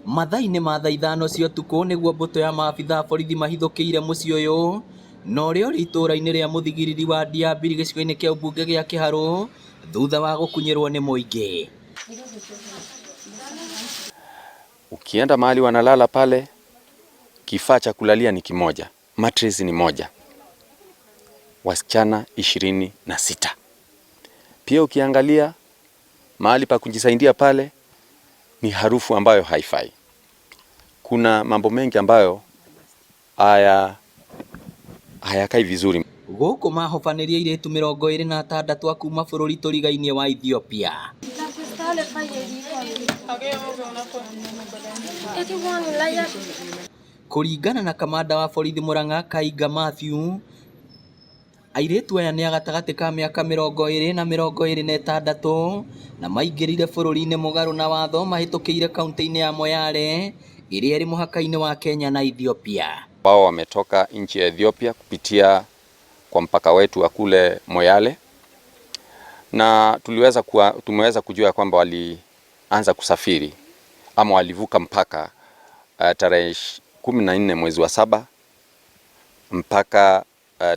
Mathaa-inĩ ma thaa 5 cia ũtukũ nĩguo mbũtũ ya maabitha a borithi mahithũkĩire mũciĩ ũyũ na ũrĩa ũrĩ itũũra-inĩ rĩa mũthigiriri wa Ndiambiri gĩcigo-inĩ kĩa ũmbunge gĩa Kĩharũ thutha wa gũkunyĩrwo nĩ mũingĩ. Ukienda mahali wanalala pale, kifaa cha kulalia ni kimoja, mattress ni moja, wasichana 26. Pia ukiangalia mahali pa kujisaidia pale ni harufu ambayo haifai. Kuna mambo mengi ambayo hayakai vizuri. Gũkũ mahobanĩrie airĩtu 26 a kuma bũrũri tũrigainie wa Ethiopia. Kũringana na kamanda wa borithi Murang'a Kaiga Mathew, airĩtu aya nĩ a gatagatĩ ka mĩaka 20 na 26 na maingĩrire bũrũri-inĩ mũgarũ na watho mahĩtũkĩire kaunti-inĩ ya Moyale ĩrĩa ĩrĩ mũhaka-inĩ wa Kenya na Ethiopia. Wao wametoka nchi ya Ethiopia kupitia kwa mpaka wetu wa kule Moyale, na tumeweza kujua kwamba walianza kusafiri ama walivuka mpaka tarehe 14 mwezi wa 7 mpaka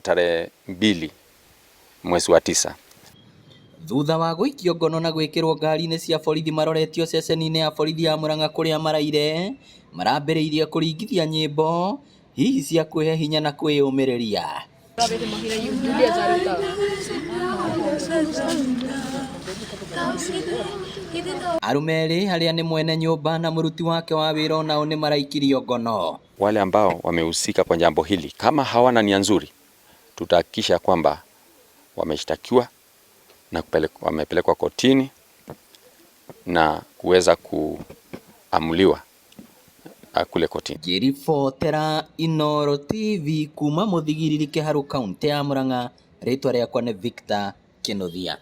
tarehe 2 mwezi wa 9. Thutha wa gũikio ngono na gwĩkĩrwo ngari-inĩ cia borithi maroretio ceceni-inĩ ya borithi ya Murang'a kũrĩa maraire, marambĩrĩirie kũringithia nyĩmbo hihi cia kwĩhe hinya na kwĩyũmĩrĩria. Arũme erĩ arĩa nĩ mwene nyũmba na mũruti wake wa wĩra onao nĩ maraikirio ngono. Wale ambao wamehusika kwa jambo hili kama hawana nia nzuri, tutahakikisha kwamba wameshtakiwa na wamepelekwa kotini na kuweza kuamuliwa kule kotini. Ngĩribotera Inooro TV kuma Mũthigiriri Kĩharũ kaunti ya Murang'a, rĩtwa rĩakwa nĩ Victor Kĩnuthia.